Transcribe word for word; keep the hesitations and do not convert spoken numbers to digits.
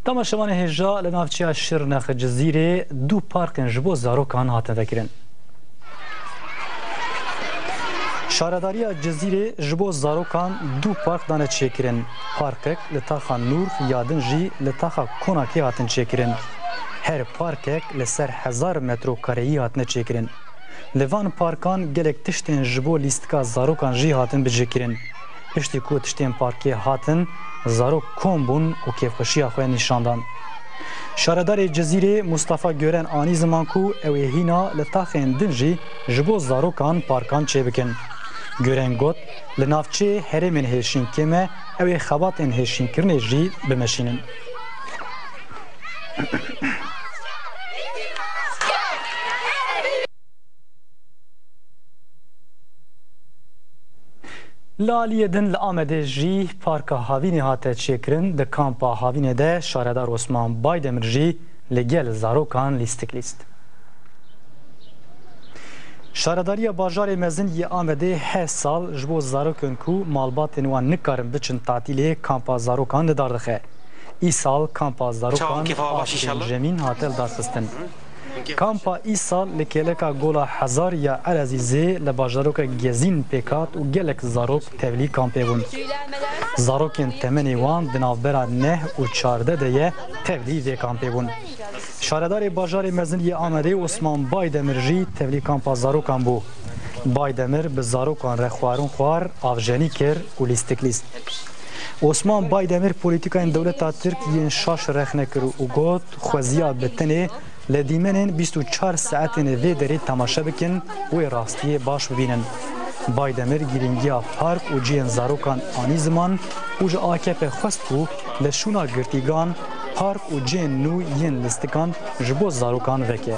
Temaşevanê hêja, li navçeya Şirnex Cizîrê du parkên ji bo zarokan hatin vekirin. Şaredariya Cizîrê ji bo zarokan du park dane çêkirin. Parkek li taxa Nûr ya din jî li taxa Konakê hatin çêkirin. Her parkek li ser hezar metrekareyî hatine çêkirin. Li van parkan gelek tiştên ji bo lîstika zarokan jî hatin bicihkirin. Piştî ku tiştên parkê hatin, zarok kom bûn û kêfxweşiya xwe nîşan dan. Şaredarê Cizîrê Mustafa Gören anî ziman ku ew ê hîna li taxên din jî ji bo zarokan parkan çêbikin. Gören got, li navçeyê herêmên hêşîn kêm e, ew ê xebatên hêşînkirinê jî bimeşînin. Li aliyê din li Amedê jî Parka Havînê hate çêkirin. Di Kampa Havînê de Şaredar Osman Baydemir jî li gel zarokan lîstik lîst. Şaredariya Bajarê Mezin yê Amedê her sal ji bo zarokên ku malbatên wan nikarin biçin tatîlê, kampa zarokan li dar dixe. Îsal kampa zarokan Çawa kêfa baş Afrîn înşallah. Cemîn hate lidarxistin. Kampa îsal li kêleka Gola Hezar ya Elezîzê li bajarokê Gezîn pêk hat û gelek zarok tevlî kampê bûn. Zarokên temenê wan di navbera neh û çardeh de ye, tevlî vê kampê bûn. Şaredarê Bajarê Mezin yê Amedê Osman Baydemir jî tevlî kampa zarokan bû. Baydemir bi zarokan re xwarin xwar, avjenî kir û lîstik lîst. Osman Baydemir polîtîkayên dewleta Tirk yên şaş rexne kir û got, xweziya bi tenê li dîmenên bîst û çar saetên vê derê temaşe bikin û ê rastiyê baş bibînin. Baydemir girîngiya park û cihên zarokan anî ziman û ji A K P xwest ku li şûna girtîgan park û cihên nû yên lîstikan ji bo zarokan veke.